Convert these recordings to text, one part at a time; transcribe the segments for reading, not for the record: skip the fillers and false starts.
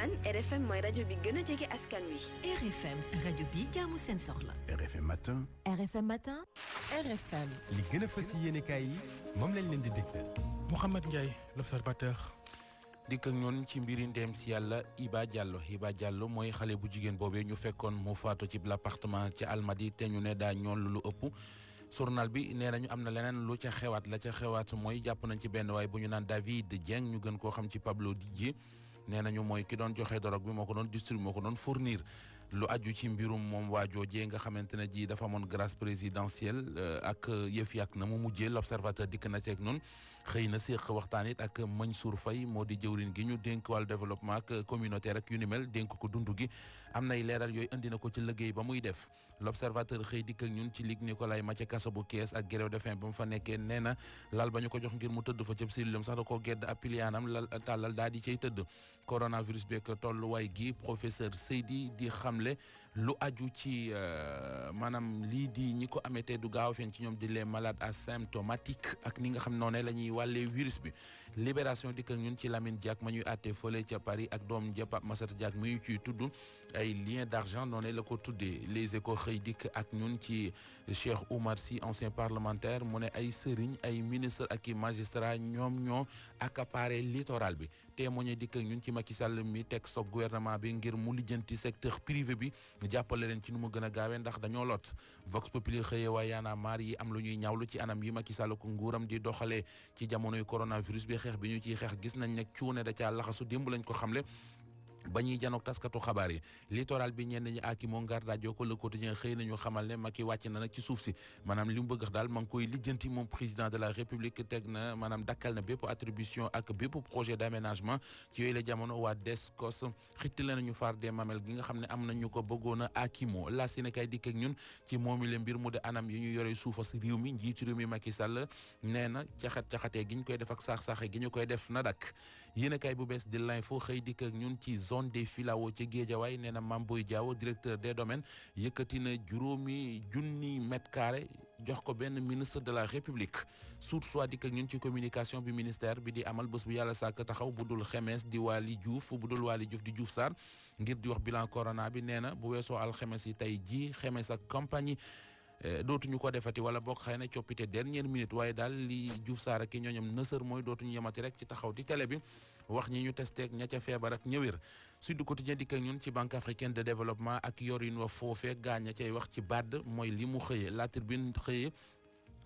man RFM mooy rajo bi gën a jege askan wi. RFM rajo bi jaamu seen soxla. RFM matin. RFM matin. RFM. li gën a fës ci yéenekaay yi moom lañ leen di dégtal. Mouhamed Ndiaye l'Observateur. dikk ak ñoon ci mbiri ndeem si yàlla Hiba Diallo mooy xale bu jigéen boobee ñu fekkoon mu faatu ci l'appartement ci Almadi te ñu ne daa ñoon lu ëpp. journal bi nee nañu am na leneen lu ca xewaat la ca xewaat mooy jàpp nañ ci benn waay bu ñu naan David Dieng ñu gën koo xam ci Pablo Didier nee nañu mooy ki doon joxe drogue bi moo ko doon distribuer moo ko doon fournir lu aju ci mbirum moom waajoojee nga xamante ne ji dafa amoon grâce présidentielle ak yëf yi ak na mu mujjee l'Observateur dikk na ceeg noonu xëy na séq waxtaan it ak Mansour Faye moo di jëwriñ gi ñu dénk wàllu développement ak communautaire ak yu ni mel dénk ko dund gi am nay leeral yooyu indi na ko ci liggéey ba muy def l'Observateur xëy dikk ak ñun ci Ligue Nicolas Mathieu kaso bu Kees ak grève de faim ba mu fa nekkee nee na lal ba ñu ko jox ngir mu tëdd fa cëb cellule sax da koo gedd ab piliyaanam lal tàllal daal di cay tëdd coronavirus beeg tolluwaay gi professeur Seydi di xamle lu aju ci maanaam lii di ñi ko amee te du gaaw feeñ ci ñoom di les malades asymptomatiques ak ni nga xam noonu la ñuy wàllee virus bi libération dikk ak ñun ci Lamine Diack ma ñuy àtte fële ca Paris ak doom ja Pape Massata Diack mi ñu ciy tudd ay liens d'argent noonu la ko tuddee les Échos xëy dikk ak ñun ci Cheikh Oumar Sy ancien parlementaire mu ne ay sëriñ ay ministre ak i magistrat ñoom ñoo accaparé littoral bi témoigné dikk ak ñun ci Macky Sall mi teg soog gouvernement bi ngir mu lijjanti secteur privé bi jàppale leen ci nu mu gën a gaawee ndax dañoo lot Vox Populi xëyee waa Y'en a marre yi am lu ñuy ñaawlu ci anam yi Macky Sall ko nguuram di doxalee ci jamonoy coronavirus bi xeex bi ñu ciy xeex gis nañ ne cuune da caa laxasu démb lañ ko xamle ba ñuy janook taskatu xabaar yi littoral bi ñenn ñi aki moo ngar daajoo ko Le Quotidien xëy nañu xamal ne Macky wàcc na nag ci suuf si maanaam li mu bëgg daal ma ngi koy lijjanti moom président de la République teg na maanaam dakkal na bépp attribution ak bépp projet d'aménagement ci yooyu la jamono waa Descos xitti la nañu faar des mamel gi nga xam ne am nañu ko bëggoon a akimoo la si ne kay dikk ak ñun ci moomi le mbir mu de anam yi ñu yore suufas réew mi njiitu réew mi Macky Sall nee na caxatee gi ñu koy def ak saax-saaxe gi ñu koy def na dak yéen kay bu bees di l'info xëy dikk ak ñun ci zone des filao ci Guédiawaye nee na Mame Boye Diao directeur des domaines yëkkati na 5,000 mètres carrés jox ko benn ministre de la République suut soit dikk ak ñun ci communication bi ministère bi di amal bés bu yàlla sàkk taxaw bu dul xemees di Waly Diouf bu dul Waly Diouf di Diouf Sarr ngir di wax bilan corona bi nee na bu weesoo alxemes yi tey ji xemes ak compagnie dootuñu ko defati wala bokk xëy na coppite dernière minute waaye daal li Diouf Sarr ak ñooñam nësër mooy dootuñu yemati rek ci taxaw di télé bi wax ñi ñu testé ak ña ca feebar ak ñëwér Sud Quotidien dikk ak ñun ci Banque africaine de développement ak yorin wa foofee gaañ cay wax ci BAD mooy li mu xëyee La Tribune xëyee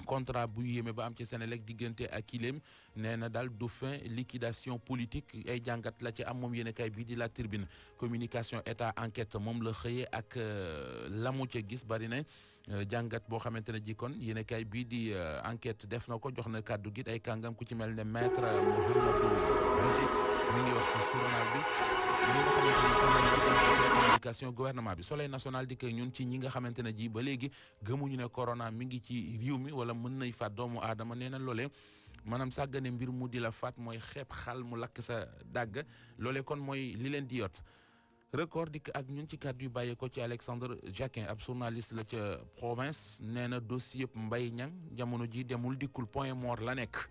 contrat bu yéeme ba am ci Senelec diggante ak Kilem nee na daal dauphin liquidation politique ay jàngat la ci am moom yéen kay bii di La Tribune communication état enquête moom la xëyee ak lamu ca gis bari na jàngat boo xamante ne ji kon yéen kay bii di enquête def na ko jox na kàddu gi ay kàngam ku ci mel ne maître Mouhamadou mi ngi wax ci journal bi ñi nga xamante ne communication gouvernement bi Soleil national di koy ñun ci ñi nga xamante ne ji ba léegi gëmuñu ne corona mi ngi ci réew mi wala mën nay faat doomu aadama nee na loolee maanaam sàggane mbir mu di la faat mooy xeeb xal mu lakk sa dàgg loolee kon mooy li leen di yot record dikk ak ñun ci kàddu yu bàyyee ko ci Alexandre Jacquin ab journaliste la ca province nee na dossier yëpp Mbaye Niang jamono ji demul dikkul point mort la nekk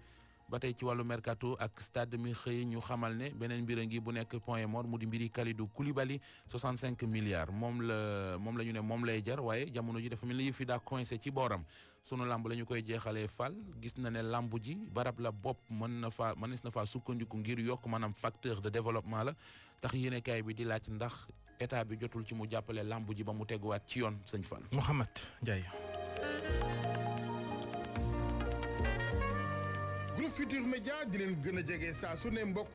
ba tey ci wàllu mercato ak stade mi xëy ñu xamal ne beneen mbir a ngi bu nekk point mort mu di mbiri Kalidou Koulibaly 65 milliards moom la ñu ne moom lay jar waaye jamono ji dafa mel ni yëf yi daa coincé ci booram sunu lamb la ñu koy jeexalee fal gis na ne lamb ji barab la bopp mënees na faa sukkandiku ngir yokk maanaam facteur de développement la tax yéenekaay bi di laaj ndax état bi jotul ci mu jàppale lamb ji ba mu teguwaat ci yoon sëñ Fall. Mouhamed Ndiaye. Groupe Futurs Médias di leen gën a jege saa su ne mbokk